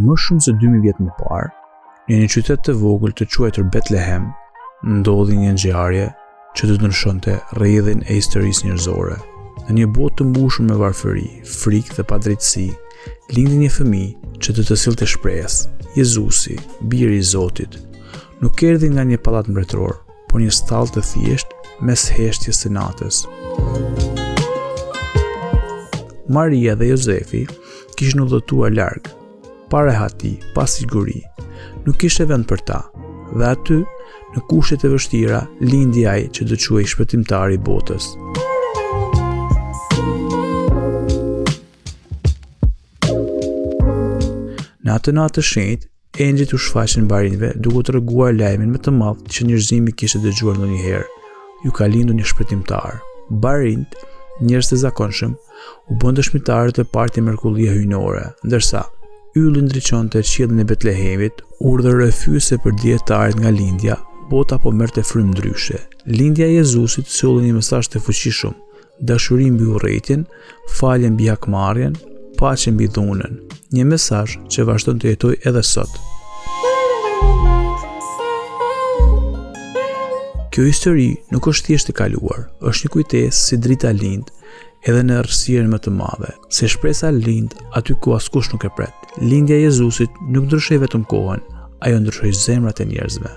Më shumë se 2000 vjet më parë, në një qytet të vogël të quajtur Betlehem, ndodhi një ngjarje që do të ndryshonte rrjedhën e historisë njerëzore. Në një botë të mbushur me varfëri, frikë dhe padrejtësi, lindi një fëmijë që do të sillte shpresë, Jezusi, biri i Zotit. Nuk erdhi nga një pallat mbretëror, por një stallë të thjeshtë mes heshtjes së natës. Maria dhe Jozefi kishin udhëtuar larg, pa rehati, pa siguri. Nuk kishte vend për ta. Dhe aty, në kushtet e vështira, lindi ai që do quhej shpëtimtari i botës. Në atë natë të shenjtë, engjëjt u shfaqën barinjve duke u treguar lajmin më të madh që njerëzimi kishte dëgjuar ndonjëherë. Ju ka lindur një shpëtimtar. Barinjtë, njerëz të zakonshëm, u bënë dëshmitarët e parë të mrekullisë hyjnore, ndërsa ylli ndriçonte qiellin e Betlehemit, udhërrëfyese për dijetarët nga lindja, bota po merrte frymë ndryshe. Lindja e Jezusit solli një mesazh të fuqishëm, dashuri mbi urrejtjen, falje mbi hakmarrjen, paqe mbi dhunën. Një mesazh që vazhdon të jetojë edhe sot. Kjo histori nuk është thjesht e kaluar, është një kujtesë se drita lind edhe në errësirën më të madhe, se shpresa lind aty ku askush nuk e pret. Lindja e Jezusit nuk ndryshoi vetëm kohën, ajo ndryshoi zemrat e njerëzve.